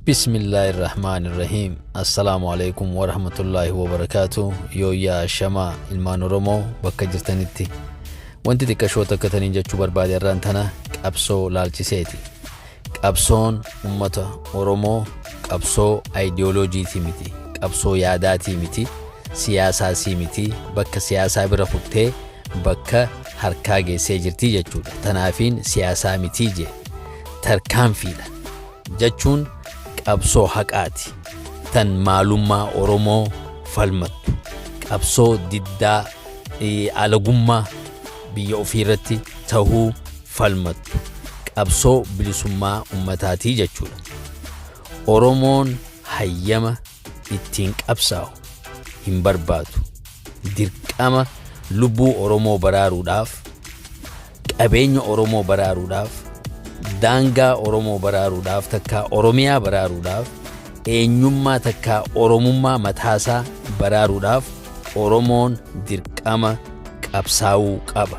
Bismillahirrahmanirrahiim. Assalaamu alaikum warahmatullaahi wabarakaatu. Yooyyaa shamaa ilmaan Oromoo bakka jirtanitti. Wanti xiqqashoo takka taniin jechuu barbaade irraan tana qabsoo laalchiseeti. Qabsoon ummata Oromoo qabsoo ayidiyooloojiitii miti, qabsoo yaadaatii miti, siyaasaasii miti, bakka siyaasaa bira kuttee bakka harkaa geessee jirti jechuudha. Tanaafiin siyaasaa mitii jee. Tarkaanfiidha. Jechuun qabsoo haqaati. Tan maalummaa Oromoo falmattu. Qabsoo diddaa alagummaa biyya ofii irratti tahuu falmattu. Qabsoo bilisummaa ummataatii jechuudha. Oromoon hayyama ittiin qabsaa'u hin barbaadu. Dirqama lubbuu Oromoo baraaruudhaaf, qabeenya Oromoo baraaruudhaaf, daangaa Oromoo baraaruudhaaf, takkaa Oromiyaa baraaruudhaaf, eenyummaa takkaa Oromummaa mataasaa baraaruudhaaf Oromoon dirqama qabsaa'uu qaba.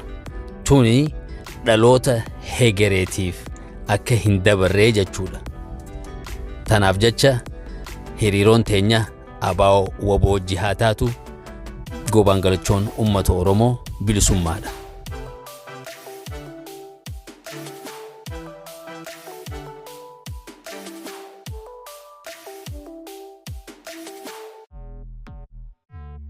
Tuni dhaloota hegereetiif akka hin dabarree jechuudha. Tanaaf jecha hiriiroon teenya ABO WBO wajji haa taatu. Goobaan galachoon uummata Oromoo bilisummaadha.